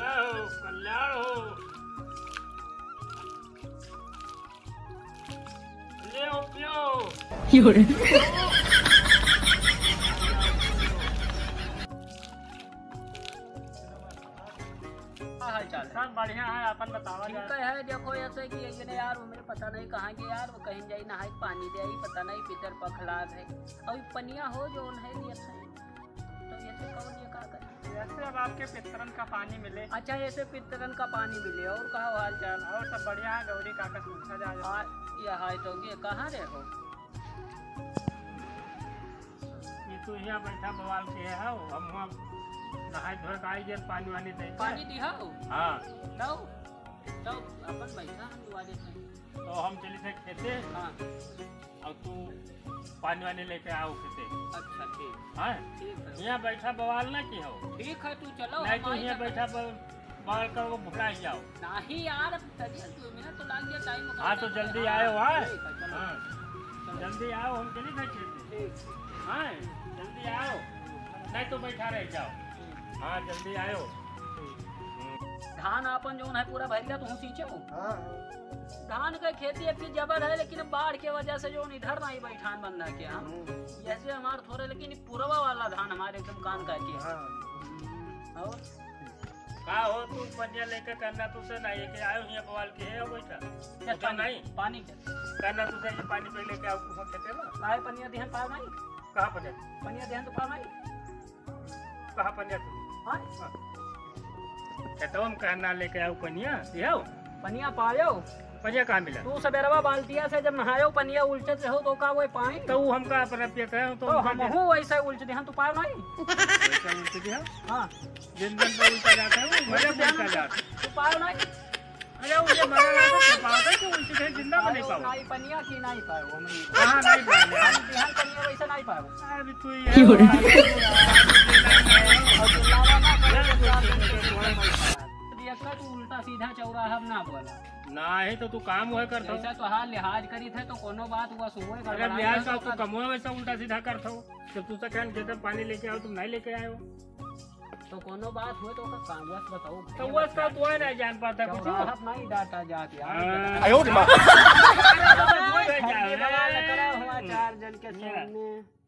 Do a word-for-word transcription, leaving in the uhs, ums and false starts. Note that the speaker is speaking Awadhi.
हो, कल्याण हो। ले पियो। यो रे। का हाल चाल है? सब बढ़िया है, अपन बतावा ठीक यार। है, देखो ऐसे कि ये ने यार, उम्र पता नहीं कहाँ के यार, वो कहीं जाई नहाई, पानी दे आई, पता नहीं पितर पख लाग है। और पनिया हो जो है, ये तो ये तो कौन ये का करे? जैसे अब आपके पितरन का पानी मिले। अच्छा, ऐसे पितरन का पानी मिले। और का हाल चाल? और सब बढ़िया है, गौरी काका से पूछा जाए। हाँ, ये हाय तो ये कहाँ रहे हो? ये तो यहाँ बैठा बवाल के है, हम वहाँ नहाए धोए के आई गए, पानी वानी दे के। पानी दिहाओ? हाँ। लाओ, लाओ, अपन बैठा हम दुआ देते हैं। तो हम चली थे खेते। हाँ। और तू पानी वानी लेके आओ खेते। अच्छा, ठीक। हाँ? ठीक है। यहाँ बैठा बवाल ना की हो। ठीक है, तू चलो, नहीं हम तो आई यहाँ जाते बैठा हैं। ब-, बवाल कर वो भुला ही जाओ। नहीं यार, अब तनिया दो मिनट तो लाग गया, टाइम हाँ, तो जल्दी हाँ, आयो, हाँ? ठीक है, चलो। हाँ। चलो। जल्दी आओ, हम चली थे खेते। ठीक। हाँ, जल्दी आओ, नहीं तो बैठा रह जाओ। हाँ, जल्दी आयो। धान आपन जौन है पूरा भरिया, तुहूँ सींचे हो? हाँ, हाँ। धान के खेती अब की जबर है, लेकिन अब बाढ़ के वजह से जौन इधर नहीं बैठान बंधा के हम। हम्म। जैसे हमार थोड़े, लेकिन पुरवा वाला धान हमारे एकदम कान का के। हाँ। और? का हो तू पनिया लेके करना तू से नहीं, के आयो हिया बवाल के है बैठा। क्या उधर पानी? नहीं? पानी के? करना तू से ये पानी पे लेके आओ, तू खेते में। आए पनिया दिहन पाओ नहीं? कहाँ पनिया? पनिया दिहन तो पाओ नहीं? कहाँ पनिया तू? हाँ? हाँ। खेतवा में कहाँ ना लेके आओ पनिया, दियो? पनिया पायो? पनिया कहाँ मिला? तू सबेरवा बाल्टिया से जब नहायो, पनिया उलचत रहो तो का वो पाई? तो वो हमका अपना पियत रहे हो तो तो उनका हमहू वैसे उलच दिहन, तू पायो नहीं? वैसे उलच दिया? हाँ। जिन दिन पे उलचा जाता है, वो मजा उलचा जाता है। तू पायो नहीं? अरे, वो ये मरा रहा था, तो पावत है कि उनसे कहीं जिंदा में नहीं पाओ। नहीं, पनिया की नहीं पाओ, हम नहीं। कहाँ नहीं पाओ यार? हम बिहान पनिया वैसे नहीं पाओ। अभी तू ये क्यों रे? और जो लावा ना करे, तो चार दिन के बाद नहीं पाओ। देखा तू उल्टा सीधा चौराहा ना बोला। नहीं तो तू काम वह करता हो। जैसा तो हाल लिहाज करी थे तो कोनो बात हुआ सुबह अरे गड़बड़ा लिहाज गया का तो तू कमवा वैसा उल्टा सीधा करता हो। जब तू से कहन खेते पानी लेके आओ, तुम नहीं लेके आए हो। तो कोनो बात हुए तो ओकर कागज बताओ, तो भैया वो बताओ। तो तू है ना जान पाता कुछ। चौराहा नहीं डाटा जात यार। हाँ। आयो रे माँ। अरे बाबा, वो है क्या? ये बवाल करा हुआ चार जन के ये। सामने।